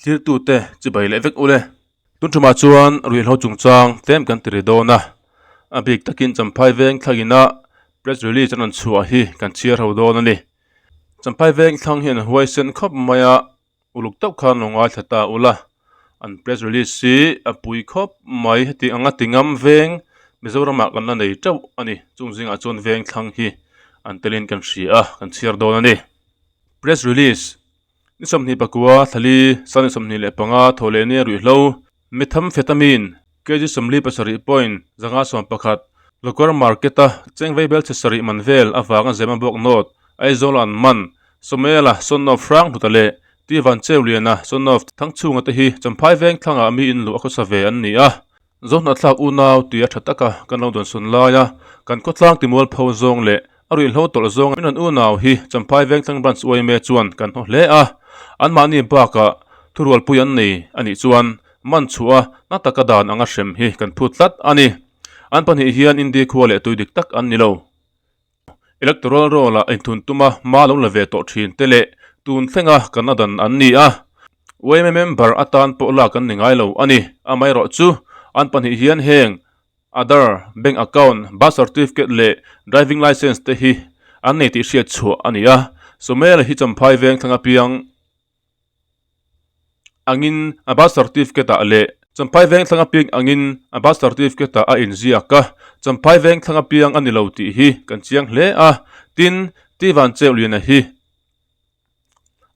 Thlirtute chibai leh vek ule. Tun ṭumah chuan ruihhlo chungchang tlem kan ti ri dawn a, a bik takin Champhai veng thlangina press release an rawn chhuah hi kan chhiar ho dawn a ni. Champhai veng thlang hian huaisen khawp mai a, uluk tauh khan lo ngaithla ta ula, an press release hi a pui khawp mai heti anga ti ngam veng Mizoramah kan la nei teuh a ni. Chung zingah chuan veng thlang hi an telin kan hria a, kan chhiar dawn a ni. Press release. Ni 24 thlali sani 25 thaw leh nia ruihhlo methamphetamine kg 47.511 Lokar market a chengvei bel chhe sarih man vel avanga zema bawk note Aizawl an man Sawmela son of Hranghluta leh Tivan Cheuliana son of Thangchhunga te hi Champhai veng thlangah mi in luh a khawsa ve an ni a. Zohnahthlak unau tia tha taka kan lo dawnsawn laia kan khawtlang timualpho zawng leh a ruihhlo tawlh zawng min rawn unau hi Champhai Vengthlang Branch yma chuan kan haw hle a, anmahni bakah thurualpui an nei a nih chuan man chhuah a na taka dan anga hrem hi kan phut tlat a ni. An pahnih hian India khua leh tui dik tak an ni lo. Electoral roll ah inthun tuma hma lo la ve tawh thin te leh tun thlenga kan la dan an ni a, yma member atan pawh lak an ni ngai lo a ni. Amaherawhchu an pahnih hian heng Aadhaar, bank account, birth certificate leh driving licence te hi an nei tih hriat chhuah a ni a. Sawmela hi Champhai veng thlang apiang angin a birth certificate ah leh Champhai veng thlang apiang angin a birth certificate ah a inziak a, Champhai veng thlang apiang a ni lo tih hi kan chiang hle a, tin, Tivan Cheuliana hi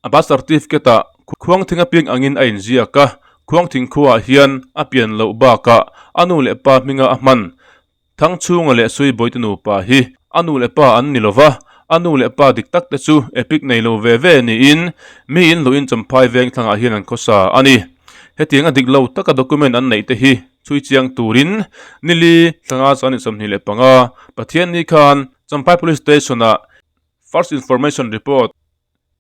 a birth certificate ah Khuangthing apiang angin a inziak a, Khuangthing khuaah hian a pian loh bakah a nu leh pa hminga a hman Thangchhunga leh Suibawite nupa hi a nu leh pa an ni lo va, a nu leh pa dik tak te chu epic nei lo ve ve niin mi in luhin Champhai veng thlangah hian an khawsa a ni. Hetiang a dik lo taka document an neih te hi chhui chiang turin nili thlanga chuan 25 Pathianni khan Champhai Police Station-ah First Information Report,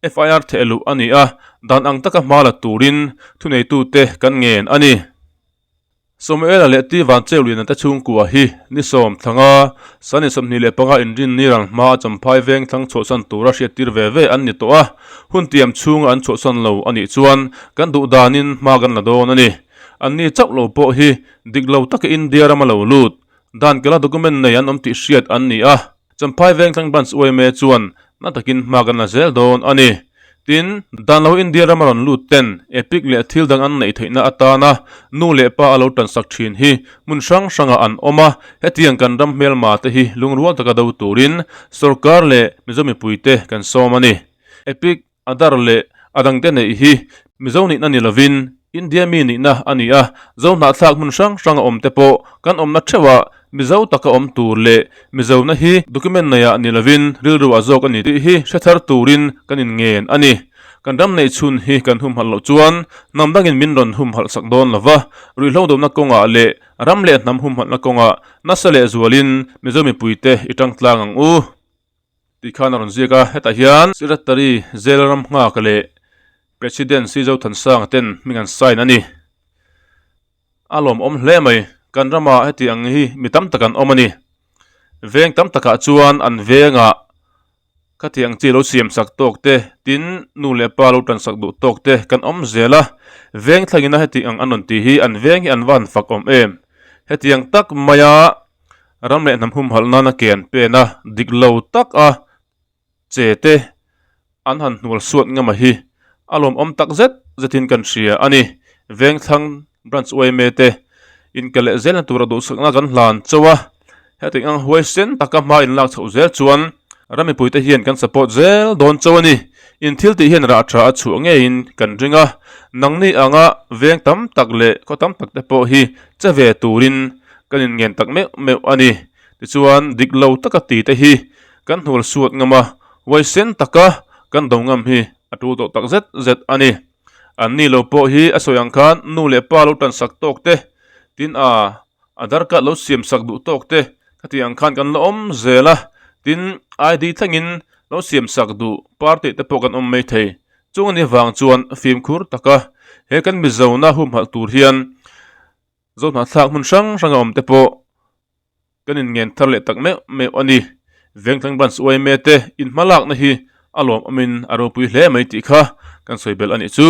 FIR, thehluh a ni a, dan ang taka hma la turin thuneitute kan ngen a ni. Samuela leh Ti Van Cheuliana te chhungkua hi ni sawm thlanga Sani 25 inrin ni rang hmaa Champhai veng thlang chhuahsan tura hriattir ve ve an ni tawh a, hun tiam chhunga an chhuahsan lo a nih chuan kan duh danin hma kan la dawn a ni. Anni chauh lo pawh hi dik lo taka India rama lo lut dan kela document nei an awm tih hriat an ni a. Champhai Vengthlang Branch yma chuan na takin hma kan la zel dawn a ni. Tin, dan lo India rama rawn lut ten epic leh thil dang an neih theihna atana nu leh pa a lo tansak thin hi hmun hrang hrangah an awm a, hetiang kan ram hmelma te hi lungrual taka do turin sorkar leh Mizo mipuite kan sawm a ni. Epic Aadhaar leh a dangte neih hi Mizo nihna ni lovin India mi nihna a ni a, Zo hnahthlak hmun hrang hranga awmte pawh kan awmna theuhah Mizo taka awm tur leh Mizona hi document neiah ni lovin rilru a zawk a ni tih hi hre thar turin kan inngen a ni. Kan ram neih chhun hi kan humhalh loh chuan hnam dangin min rawn humhalh sak dawn lova, ruihhlo dawmna kawngah leh ram leh hnam humhalhna kawngah nasa leh zualin Mizo mipuite i tang tlang ang u. Tih khan a rawn ziak a, hetah hian Secretary Zelram Nghaka leh President Si Zothansanga ten hming an sign a ni. A lawmawm hle mai, kan ramah heti ang hi mi tam tak an awm a ni. Veng tam takah chuan an vengah khatiang chi lo siam sak tawk te, tin nu leh pa lo tan sak duh tawk te kan awm zel a, veng thlangin a heti ang an rawn tih hi an veng hi an va han fak awm em. Hetiang tak maia Ram leh hnam humhalh nana ke an pen a, dik lo tak a che te an han hnual suat ngam a hi a lawmawm tak zet zetin kan hria a ni. Vengthlang Branch yma te inke leh zelna tura duhsakna kan hlan chauh a, hetiang ang huaisen taka hma inlak chhoh zel chuan ram mipuite hian kan support zel dawn chauh a ni. In thil tih hian rah tha a chhuah ngeiin kan ring a, nangni anga veng tam tak leh khaw tam tak te pawh hi che ve turin Kan inngen tak meuh meuh a ni. Tichuan, dik lo taka ti te hi kan hnual suat ngam a, huaisen taka kan do ngam hi a tul tawh tak zet zet a ni. An ni lo pawh hi a sawi ang khan nu leh pa lo tan sak tawk te, tin a Aadhaar card lo siam sak duh tawk te khati ang khan kan la awm zel a, tin ID thlengin lo siam sak duh party te pawh kan awm mai thei. Chung a nih vang chuan fimkhur taka he kan Mizona humhalh tur hian Zohnahthlak hmun hrang hranga awm te pawh kan inngen thar leh tak meuh meuh a ni. Vengthlang Branch yma te inhmalakna hi a lawmawmin a ropui hle mai tih kha kan sawi belh a nih chu.